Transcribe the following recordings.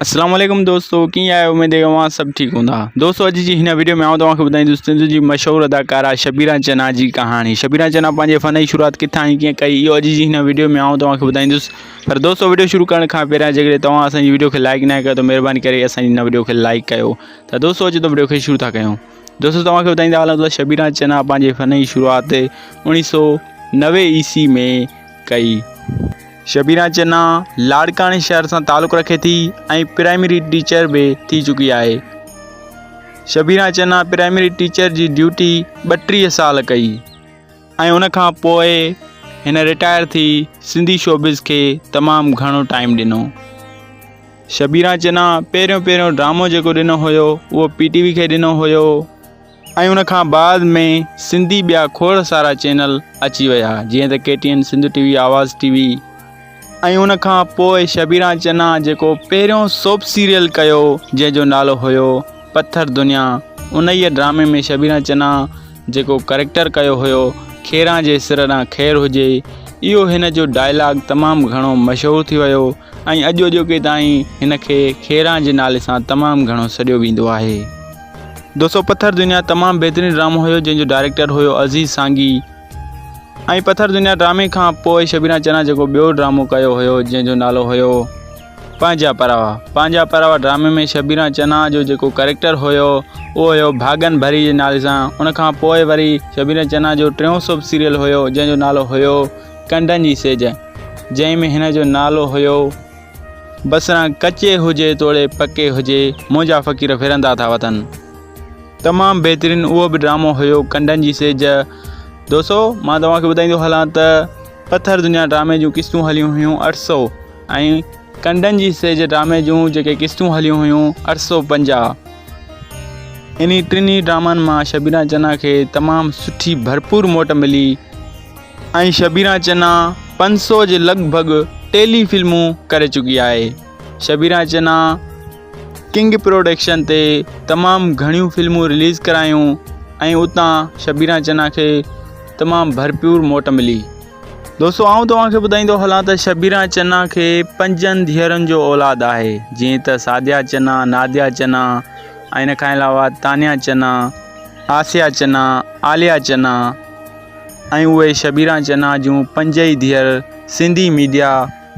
اسلام عليڪم دوستو ڪيئن آهيو اميد آهي اوهان سڀ ٺيڪ هوندا دوستو اڄ جي هن ويڊيو ۾ آئون توهان کي ٻڌائيندس سنڌ جي مشهور اداڪارا شبيرا چنا جي ڪهاڻي شبيرا چنا پنهنجي فن جي شروعات ڪٿان ۽ ڪيئن ڪئي اهو اڄ جي هن ويڊيو ۾ آئون توهان کي ٻڌائيندس پر دوستو ويڊيو شروع ڪرڻ کان پهريان جيڪڏهن توهان اسان جي ويڊيو کي لائڪ نه ڪيو ته مهرباني ڪري اسان جي هن ويڊيو کي لائڪ ڪيو ته دوستو اچو ته ويڊيو کي شروع ٿا ڪيون دوستو توهان کي ٻڌائيندا هلان ته شبيرا چنا پنهنجي فن جي شروعات 1990 عيسوي ۾ ڪئي. شبيرا چنا لاڙڪاڻي شهر سان تعلق رکي ٿي ۽ پرائمري ٽيچر به ٿي چڪي آهي. شبيرا چنا پرائمري ٽيچر جي ڊيوٽي 32 سال ڪئي ۽ ان کان پوء هن رٽائر ٿي سنڌي شوبز کي تمام گهڻو ٽائيم ڏنو. شبيرا چنا پهريون پهريون ڊرامو جيڪو ڏنو هيو اهو پي ٽي وي کي ڏنو هيو. ۽ ان کان بعد ۾ سنڌي ٻيا کوڙ سارا چينل اچي ويا جيئن ته K T N, Sindh T V, Awaz T V ۽ ان کان پوء شبيرا چنا جيڪو پهريون سوپ سيريل ڪيو جنهن جو نالو هيو پٿر دنيا انهيء ڊرامي ۾ شبيرا چنا جيڪو ڪريڪٽر ڪيو هيو خيران جي سر ڏانهن خير هجي اهو هن جو ڊائلاگ تمام گهڻو مشهور ٿي ويو ۽ اڄ اڄوڪي تائين هن کي خيران جي نالي سان تمام گهڻو سڏيو ويندو آهي. دوستو پٿر دنيا تمام بهترين ڊرامو هيو جنهن جو ڊائريڪٽر هيو عزيز سانگي ۽ پٿر دنيا ڊرامي کان پوء شبيرا چنا جيڪو ٻيو ڊرامو ڪيو هيو جنهن جو نالو هيو پنهنجا پراوا پنهنجا پراوا ڊرامي ۾ شبيرا چنا جو جيڪو ڪريڪٽر هيو اهو هيو ڀاڳن ڀري جي نالي سان ان کان پوء وري شبيرا چنا جو ٽيون سب سيريل هيو جنهن جو نالو هيو ڪنڊن جي سيج جنهن ۾ هن جو نالو هيو بصران ڪچي هجي توڙي پڪي هجي منهنجا فقير ڦرندا ٿا وتن. تمام بهترين اهو به ڊرامو هيو ڪنڊن جي سيج. دوستو مان توهان کي ٻڌائيندو هلان ته پٿر دنيا ڊرامي جون قسطون هليون هيون 800 ۽ ڪنڊن جي سيج ڊرامي جون جيڪي قسطون هليون هيون 850. انهي ٽنهي ڊرامن مان شبيرا چنا کي تمام سٺي ڀرپور موٽ ملي. ۽ شبيرا چنا 500 جي لڳ ڀڳ ٽيلي فلمون ڪري چڪي آهي. شبيرا چنا ڪنگ پروڊڪشن تي تمام گهڻيون فلمون رليز ڪرايون ۽ اتان شبيرا چنا کي تمام ڀرپور موٽ ملي. دوستو آئون توهان کي ٻڌائيندو هلان ته شبيرا چنا کي پنجن ڌيئرن جو اولاد آهي جيئن ته سعديه چنا، ناديه چنا ۽ ان کان علاوه تانيا چنا، آسيا چنا، عاليه چنا. ۽ اهي شبيران چنا جون پنج ئي ڌيئر سنڌي ميڊيا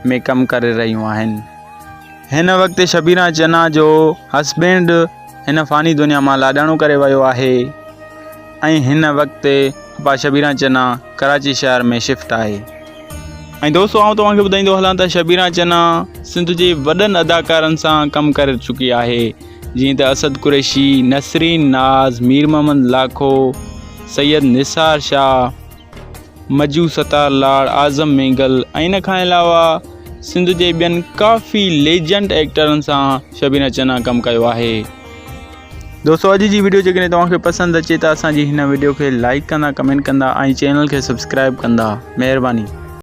۾ ڪم ڪري رهيون آهن. هن وقت شبيران چنا جو هسبينڊ هن فاني دنيا مان لاڏاڻو ڪري ويو آهي ۽ هن وقت اپا شبيران چنا ڪراچي شهر ۾ شفٽ آهي. ۽ دوستو آئون توهان کي ٻڌائيندو هلان ته شبيران چنا سنڌ جي وڏن اداڪارن سان ڪم ڪري چڪي آهي. جيئن ته اسد قريشي، نسرين ناز، مير محمد لاکو، سيد نثار شاهه، مجو ستار لاڙ، اعظم مينگل ۽ ان کان علاوه سنڌ جي ٻين ڪافي ليجنڊ ايڪٽرن سان شبينا چنا ڪم ڪيو آهي. دوستو اڄ جي وڊيو جيڪڏهن توهان کي پسند اچي ته اسان جي هن وڊيو کي لائيڪ ڪندا ڪمينٽ ڪندا ۽ چينل کي سبسڪرائيب ڪندا مهرباني.